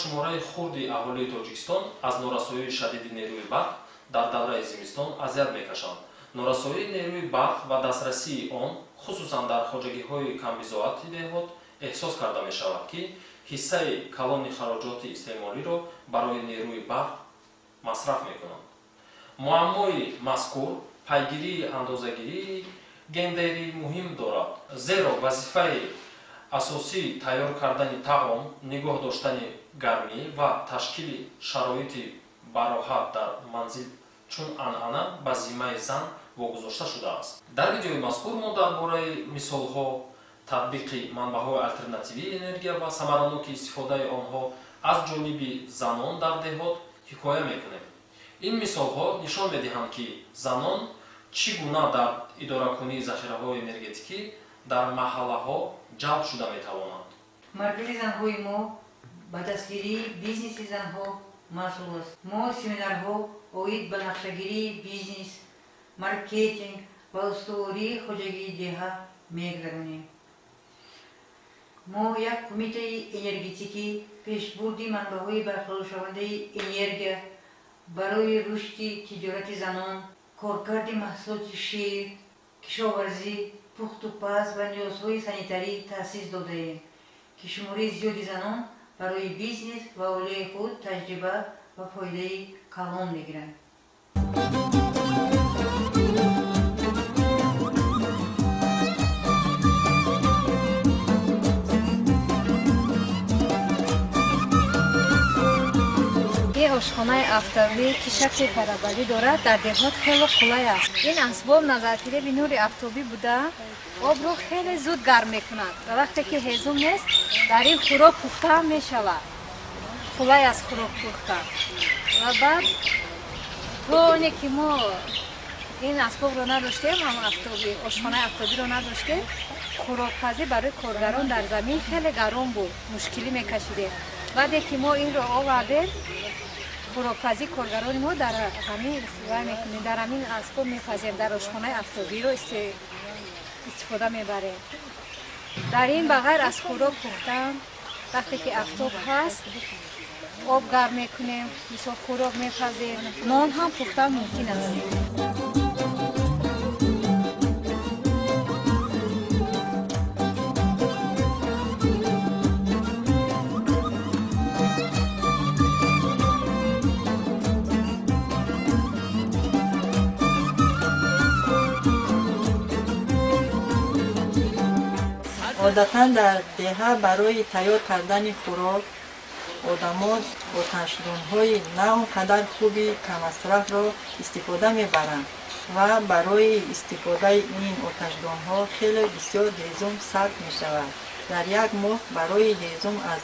Шумораи хурди аҳолии Тоҷикистон аз норасоии шадиди нерӯи барқ дар давраи зимистон азият мекашанд. Норасоии нерӯи барқ ва дастрасии он, хусусан дар хоҷагиҳои камбизоати деҳот эҳсос карда мешавад, ки ҳиссаи калони хароҷоти истеъмолиро барои нерӯи барқ масраф мекунанд. Муаммои мазкур пайгирии андозагирии гендерӣ муҳим дорад, зеро вазифаи асосии тайёр кардани таом, нигоҳ доштани гармӣ ва ташкили шароити бароҳат дар манзил чун анъана ба зиммаи зан вогузошта шудааст. Дар видеои мазкур мо дар бораи мисолҳо, татбиқи манбаъҳои алтернативии энергия ва самараноки истифодаи онҳо аз ҷониби занон дар деҳот ҳикоя мекунем. Ин мисолҳо нишон медиҳанд, ки занон чӣ гуна дар идоракунии захираҳои энергетикӣ дар маҳаллаҳо ҷалб шуда метавонанд. Маркази занҳои мо ба дастгирии бизнеси занҳо масъул аст. Мо семинарҳо оид ба нақшагирии бизнес, маркетинг ва устувории хоҷагии деҳа мегузаронем. Мо як кумитаи энергетикӣ, пешбурди манбаъҳои барқароршавандаи энергия барои рушди тиҷорати занон, коркарди маҳсулоти шир, кишоварзӣ, пухтупаз ва ниёзҳои санитарӣ таъсис додаем, ки шумораи зиёди занон барои бизнес ва оилаи худ таҷриба ва фоидаи калон мегиранд. Ин ошхонаи афтобӣ, ки шакли параболӣ дорад, дар деҳот хеле қулай аст. Ин асбоб назарфиреби нури афтобӣ буда, обро хеле зуд гарм мекунад ва вақте ки ҳезум нест, дар ин хӯрок пухта ҳам мешавад. Қулай аст хӯрок пухта. Ва баъд, то оне ки мо ин асбобро надоштем, ҳам афтобӣ, ошхонаи афтобиро надоштем, хӯрокпазӣ барои коргарон дар замин хеле гарон буд, мушкилӣ мекашидем. Баъде ки мо инро овардем, хӯрокпазӣ коргарони мо дар ҳамин вай мекунем, дар ҳамин асбоб мепазем, дар ошхонаи афтобиро истифода мебарем. Дар ин ба ғайр аз хӯрок пухтан, вақте ки афтоб ҳаст, об гарм мекунем, мисол, хӯрок мепазем, нон ҳам пухтан мумкин аст. Одатан дар деҳа барои тайёр кардани хӯрок одамон оташдонҳои на он қадар хуби каммасрафро истифода мебаранд ва барои истифодаи ин оташдонҳо хеле бисёр ҳезум сарф мешавад. Дар як моҳ барои ҳезум аз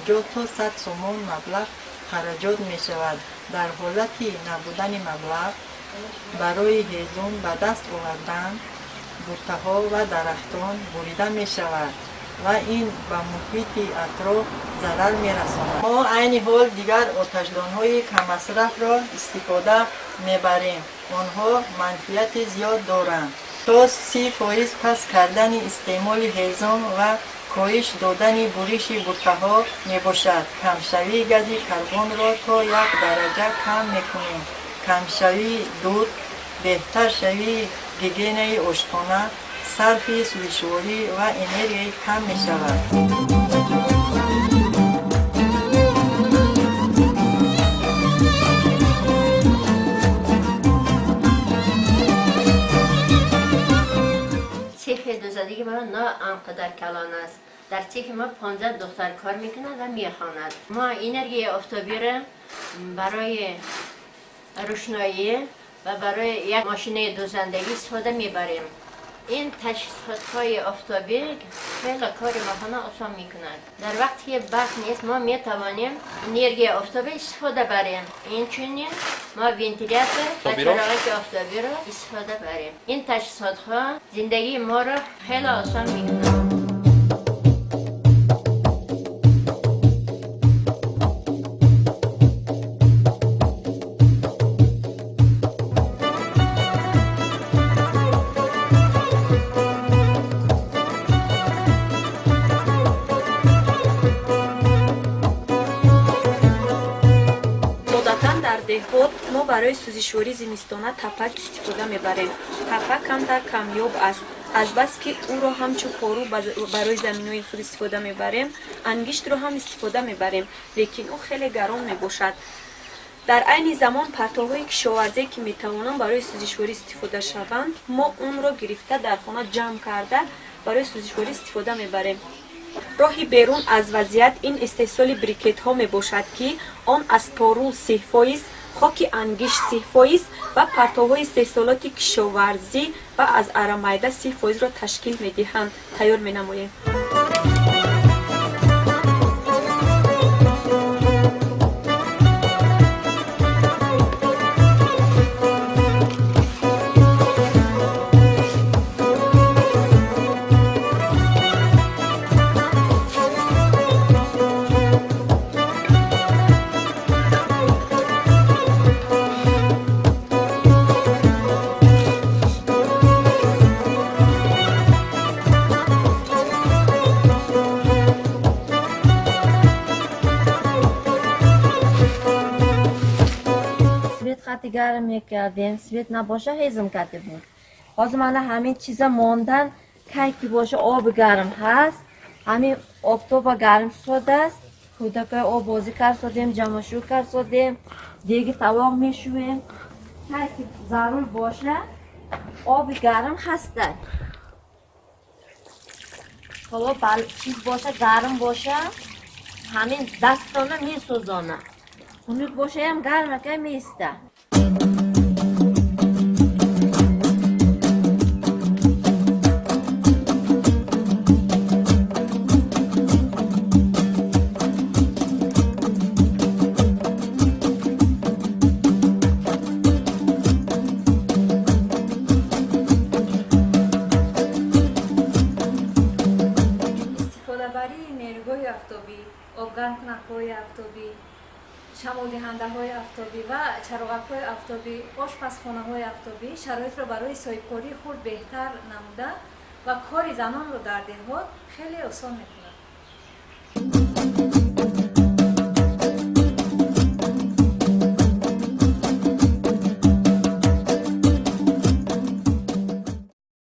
50 то 100 сомон маблағ хараҷот мешавад. Дар ҳолати набудани маблағ барои ҳезум ба даст овардан, буттаҳо ва дарахтон бурида мешавад ва ин ба муҳити атроф зарар мерасонад. Мо айни ҳол дигар оташдонҳои каммасрафро истифода мебарем. Онҳо манфиати зиёд доранд: то 30% паст кардани истеъмоли ҳезум ва коҳиш додани буриши буттаҳо мебошад. Камшавии гази карбонро то як дараҷа кам мекунем, камшавии дуд, беҳтаршавии гигиенаи ошхона, сарфи сӯзишворӣ ва энергия кам мешавад. Цехи дӯзандагии мо на анқадар калон аст. Дар цехи мо 15 духтар кор мекунад ва мехонад. Мо энергияи офтобиро барои рӯшноӣ ва барои як мошинаи дӯзандагӣ истифода мебарем. Ин таҷҳизотҳои офтобӣ хеле кори моҳона осон мекунад. Дар вақте ки барқ нест, мо метавонем энергияи офтобӣ истифода барем. Инчунин мо вентилятор ва чароғаки офтобиро истифода барем. Ин таҷҳизотҳо зиндагии моро хеле осон мекунад. Барои сӯзишвории зимистона тапак истифода мебарем. Тапак камтар камёб аст. Азбаски ӯро ҳамчун пору барои заминҳои худ истифода мебарем, ангиштро ҳам истифода мебарем, лекин ӯ хеле гарон мебошад. Дар айни замон партовҳои кишоварзие, ки метавонанд барои сӯзишворӣ истифода шаванд, мо онро гирифта, дар хона ҷамъ карда, барои сӯзишворӣ истифода мебарем. Роҳи берун аз вазъият ин истеҳсоли брикетҳо мебошад, ки он аз порул 30%, хоки ангишт 30% ва партовҳои истеҳсолоти кишоварзӣ ва аз аррамайда 30%-ро ташкил медиҳанд, тайёр менамоем. Свет қати гарм мекардем, свет набоша, ҳезм карда буд. Ҳозир мана ҳамин чиза мондан, кай ки боша, оби гарм ҳаст, ҳамин обтоба гарм шудааст. Кӯдакои об бозӣ карсодем, ҷамъошӯ карсодем, деги тавоқ мешӯем. Кай ки зарур боша, оби гарм ҳаста. Ҳоло чиз боша, гарм боша, ҳамин дастона месӯзона. Хунук бошаям, гармака меиста. Истифодабарии нерӯгоҳи афтобӣ, обгармкунакҳои афтобӣ, шамолдиҳандаҳои афтобӣ ва чароғакҳои афтобӣ, ошпазхонаҳои афтобӣ шароитро барои соҳибкории хурд беҳтар намуда ва кори занонро дар деҳот хеле осон мекунад.